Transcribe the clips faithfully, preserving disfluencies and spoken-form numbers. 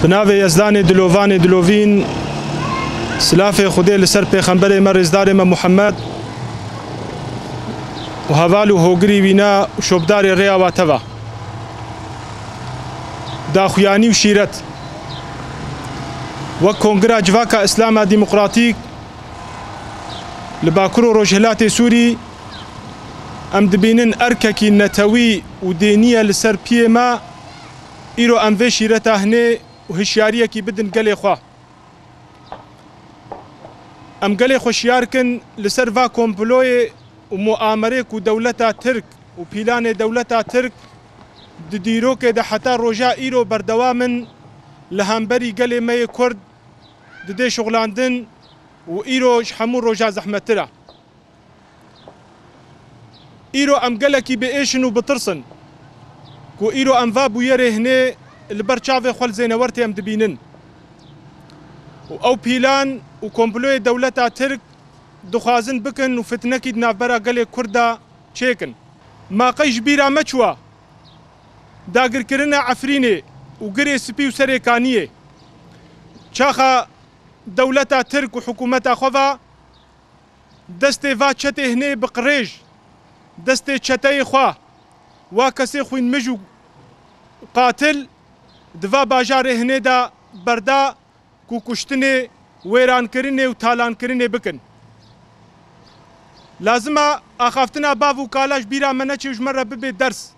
Bi navê Yezdanê dilovanê dilovîn, silafê Xwedê li ser pêxemberê me, rêzdarê me Muhammed û heval û hogirî wîna û şopdarê rêya wa teva. Daxuyanî û şîret. Wek Kongira Civaka Îslama Demokratîk li Bakur û Rojhilatê Sûrî, em dibînin erkekî netewî û dênî ye li ser piyê me. Îro em vê şîreta hinê û hişyariyekî bidin gelê xwe. Em gelê xwe şiyar kin li ser va komployê û muamerê ku dewleta Tirk û pîlanê dewleta Tirk di dîrokê de heta roja îro berdewam in, li hemberî gelê me yê Kurd didê şixulandin û îro ji hemû roja zehmettir e. Îro em gelekî biêşin û bitirsin ku îro em va bûyerê hinê li ber çavê xwe li Zênewertê em dibînin. Û ew pîlan û komployê dewleta Tirk dixwazin bikin û fitnekî di navbera gelê Kurd de çêkin. Ma qey ji bîra me çûwa dagirkirina Efrînê û Girê Spî û Serê Kaniyê? Çaxa dewleta Tirk û hikûmeta xwe va destê va çetê hinê bi qirêj, destê çeteyê xwe, wa kesê xwînmij û qatil di va bajarê hinê de berda ku kuştinê, wêrankirinê û talankirinê bikin. Lazim e axaftina bav û kala ji bîra me neçê û ji me re bibe ders.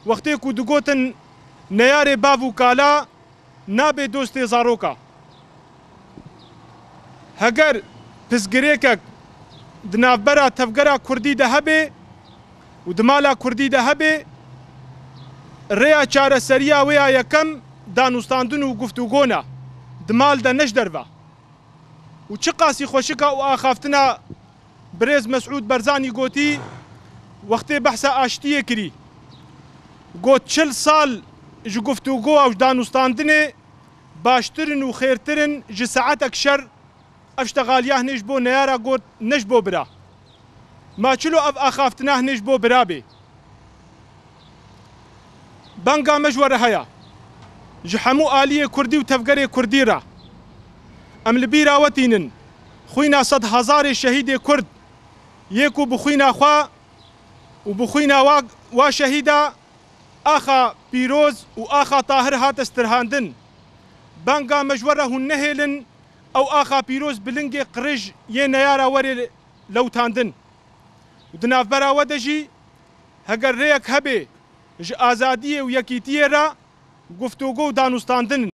Wextê ku digotin neyarê bav û kala nabe dostê zaroka. Heger pirsgirêkek di navbera tevgera kurdî de hebe û di mala kurdî de hebe, rêya çareseriya wê ya yekem danûstandin û guftûgo ne, di mal de ne ji derve. Û çiqasî xweşik e û axaftina birêz Mesûd Barzanî gotî, wextê behsa aştiyê kirî, got, çil sal ji guftûgoya û ji danûstandinê baştir in û xêrtir in ji saetek şer. Ev ştexaliya hinê ji bo neyara got, ne ji bo bira. Ma çilo ev axaftina hinê ji bo bira bê? Banga me ji we re heye. Ji hemû aliyê kurdî û tevgerê kurdî re em li bîra we tînin xwîna sed hezarê şehîdê kurd yê ku bi xwîna xwe û bi xwîna wa, wa şehîda axa Pîroz û axa Tahir hate stirhandin. Banga me ji we re hûn nehêlin ew axa Pîroz bi lingê qirêj yê neyara werê lewtandin. Û di navbera we de jî heger rêyek hebe ji azadiyê û yekîtiyê re, guftûgo û danûstandin in.